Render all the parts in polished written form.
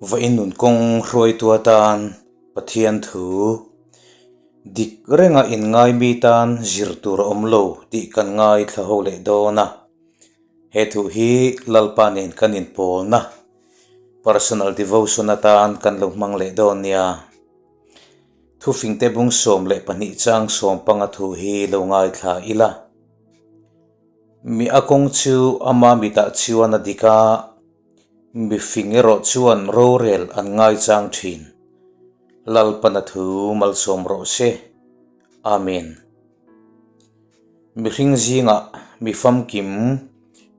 Vawiin nun kawng hruaitu atan Pathian thu dik renga inngai mi tan zir tur a awm lo tih kan ngaithla ho leh dawn a. He thu hi Lalpa nen kan inpawlna, personal devotion atan kan lo hmang leh dawn nia. Thufingte bung 12 chang 15 thu hi lo ngaithla ila. Mi a kawng chu ama mitah chuan a dik a. Mifing erawh chuan rorel an ngaichang thin. Lalpana thu malsawm rawh se. Amen. Mihring zingah mi famkim,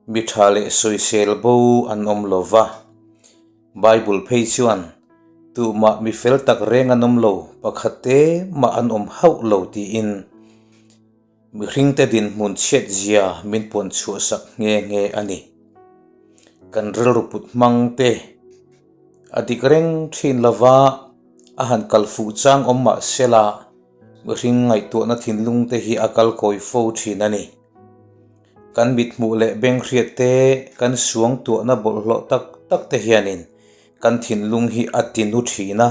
mi tha leh sawisel bo an awm lo va. Bible phei chuan, Tumah mi fel tak reng an awm lo, pakhat te mah an awm hauh lo tiin Mihringte dinhmun chhiatzia min puan chhuahsak nghe nghe a ni. Kan rilru put hmang te a dik reng thin lova a han kal fuh chang awm mah sela mihring ngaihtuahna thinlung te hi a kal kawi fo thin a ni. Kan mithmuh leh benghriat te kan suangtuahna bawlhhlawh tak tak te hianin Kan thinlung hi a ti nu thin a,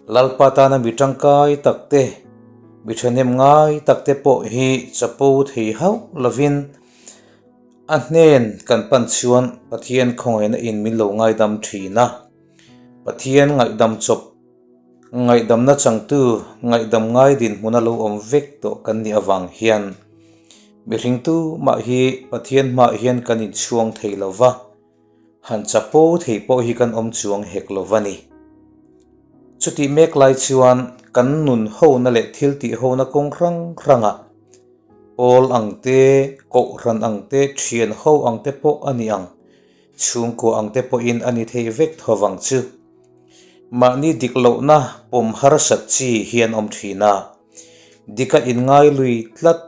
Lalpa tana mi tangkai tak te, mi thahnem ngai tak te pawh hi chapo thei hauh lovin a hnen kan pan chuan Pathian khawngaihna in min lo ngaidam thin a. Pathian ngaihdam chawp, ngaihdamna changtu, ngaihdam ngai dinhmuna lo awm vek tawh kan nih avang hian mihringtu mah hi Pathian hmaah hian kan inchhuang thei lo va. Han chapo thei pawh hi kan awm chuang hek lo va ni. Chutih mek lai chuan kan nun hona leh thil tih hona kawng hrang hrangah pawl ang te, kohhran ang te, thian ho ang te pawh a ni ang, chhungkua ang te pawhin a ni thei vek tho vang chu. Mahni dik lohna pawm harsat chi hi an awm thin a, dika inngai lui tlat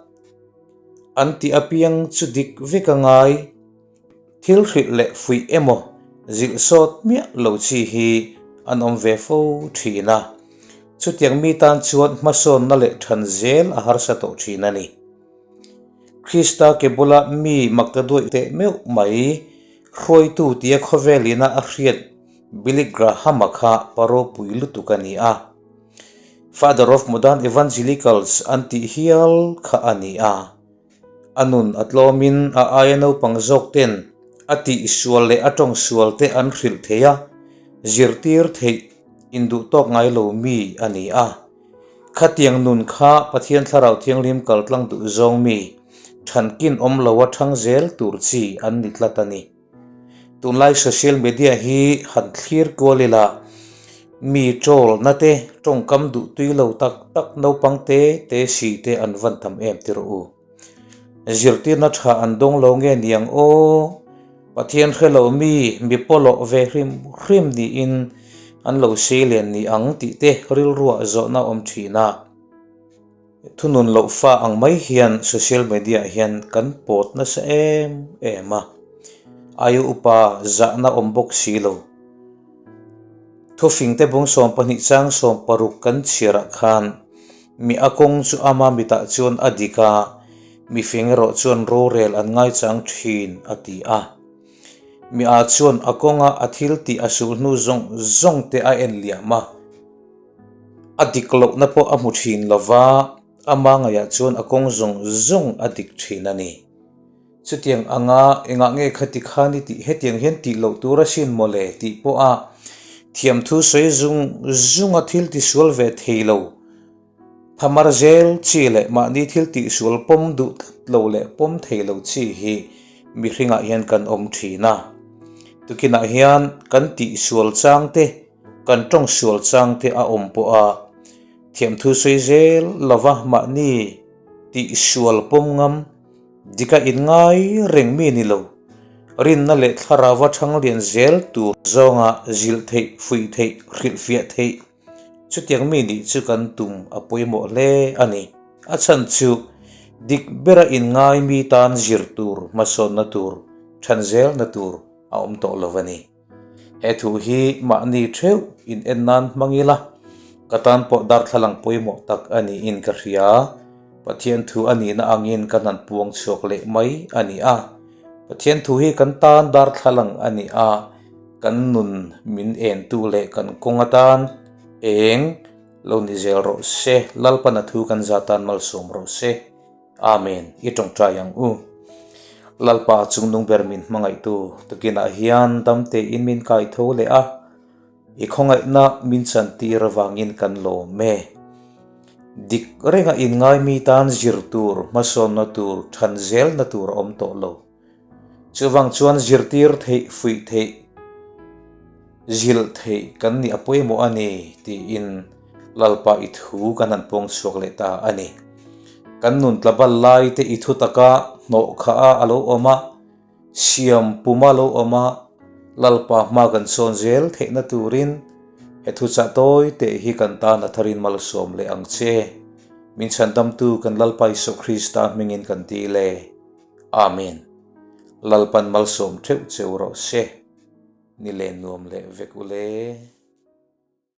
an tih apiang chu dik vek a ngai. Thil hrilh leh fuih emaw zilh sawt miah lo chi hi an awm ve fo thin a, chutiang mi tan chuan hmasawnna leh than zel a harsa tawh thin a ni. Krista ke bula mi makta duaih teh meuh mai hruaitu tia khawvel ina a hriat Billy Graham-a kha pa ropui lutuk a ni a. Father of Modern Evangelicals an tih hial kha a ni a. A nun a tlawmin a aia naupang zawk ten a tihsual leh a tawngsual te an hrilh thei a, zirtir theih induh tawk ngai lo mi a ni a. Khatiang nun kha Pathian Thlarau Thianghlim kaltlang duh zawng mi thankin awm lo a thang zel tur chi an ni tlat a ni. Tunlai social media hi han thlir kual ila mi troll na te tawngkam duh tui lo tak tak naupang te te si te an van tam em ti rawh u. Zirtirna tha an dawng lo nge niang aw, Pathian hre lo mi mi pawlawh ve hrim hrim niin an lo sei len ni ang tih te rilruah zawhna awm thin a. Thunun loh fa ang mai hian social media hian kan pawt nasa em em a, aia upa zahna awm bawk si lo. Thufingte bung 12 chang 60 kan chhiarah khan mi a kawng chu ama mitah chuan a dik a, mifing erawh chuan rorel an ngaichang thin a ti a. Mi a chuan a kawnga a thil tih a sulhnu zawng zawng te a en liam a. A dik lohna pawh a hmu thin lo va, ama ngaihah chuan a kawng zawng zawng a dik thin a ni. Chutiang anga engah nge khati khan i tih hetiang hian tih loh tur asin mawle tih pawha thiamthu sawi zung zunga thil tisual ve thei lo, phamar zel chi leh mahni thil tihsual pawm duh tlat lo leh pawm thei lo chi hi mihringah hian kan awm thin a. Tukinah hian kan tihsual chang te Kan tawng sual chang te a awm pawh a, thiamthu sawi zel lova mahni tih sual pawm ngam, dika inngai reng mi ni lo, rinna leh thlarauva thanglian zel tur zawnga zilh theih, fuih theih, hrilhfiah theih chutiang mi nih chu kan tum a pawimawh hle a ni. A chhan chu dik bera inngai mi tan zir tur, hmasawnna tur, than zelna tur a awm tawh lo a ni. He thu hi mahni theuh in en nan hmang ila, ka tan pawh darthlalang pawimawh tak a niin ka hria. Pathian thu a nihna angin kan han puang chhuak leh mai a ni a. Pathian thu hi kan tan darthlalang a ni a. Kan nun min entu leh kan kawng atan eng lo ni zel rawh se. Lalpan a thu kan za tan malsawm rawh se. Amen. I tawngtai ang u. Lalpa chungnung ber min hmangaihtu tukinah hian dam tein min kai tho leh a, i khawngaihna min chantir avangin kan lawm e. Dik renga inngai mi tan zir tur, hmasawnna tur, than zelna tur a awm tawh lo. Chuvang chuan zirtir theih, fuih theih, zilh theih kan nih a pawimawh a ni tiin Lalpa i thu kan han pawng chhuak leh ta a ni. Kan nun tlabal lai te i thu taka hnawh khah a a lo awm a, siam pum a lo awm a, Lalpa hma kan sawn zel theihna turin he thuchah tawi teh hi kan tan a tharin malsawm leh ang che. Min chhandamtu kan Lalpa Isua Krista hmingin kan ti le. Amen. Lalpan malsawm theuh cheu rawh se. Ni len nuam leh vek u le.